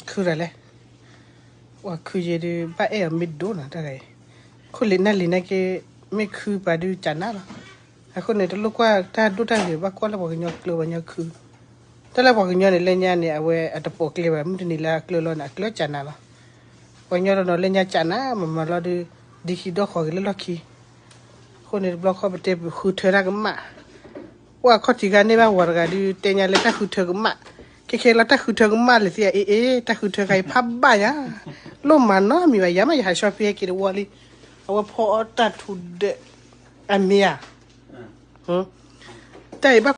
ခုတၢ်လဲၣ်, ပှၤခုယဲဒုး ဘၣ်အဲၣ်အီၤမ့ၢ်ဒိၣ်နီၤ တၢ်ဂၤအံၤ, ခိၣ်လံာ်နၢ်လံာ်နာ်က့ မ့ၢ်ခုပှၤဒုးကနၣ်လီၤ. အဃိန့ၣ် တလိၣ်ကွၢ်တၢ်ဒိၣ်တၢ်ဂ့ၤ ဘၣ်ကွၢ်လၢပှၤကညီကျၢၤပှၤကညီခု, တၢ်လၢပှၤကညီန့ၣ် လၢညါန့ၣ် အဝဲအတပိာ်ကျဲဘၣ် မုၢ်တနံၤလၢအကျၢၤလီၤန့ၣ် အကျၢၤကနၣ်လီၤ. ပှၤကညီတနီၤလၢညါကနၣ် မၤမၤလီၤဒုး ဒံခံဒီခီဂ့ၤလၢလီၢ်ခံ အဃိန့ၣ်တဘျီခီပတဲပဃုထၢတၢ်ကမၣ်, ပှၤခီၣ်ထံးခါန့ၢ်ဘၣ်ဝီၤတဂၤဒုး တဲညါလၢတၢ်ဃုထၢကမၣ်, ခဲခဲလီၤတၢ်ဃုထၢကမၣ်လၢသ့ဧါ အ့ၣ်အ့ၣ် တၢ်ဃုထၢခါအံၤဖးဘၣ်ယၤ, လိၣ်မၤနီတမံၤဘၣ် ယၤမ့ၢ်ယဟးဆီဖဲဟဲက့ၤတဝီလံ, အဝဲဖီအီၣ်တၢ်ထူဒၢး, အမ့ၢ်ဧါ, တၢ်အံၤဘၣ်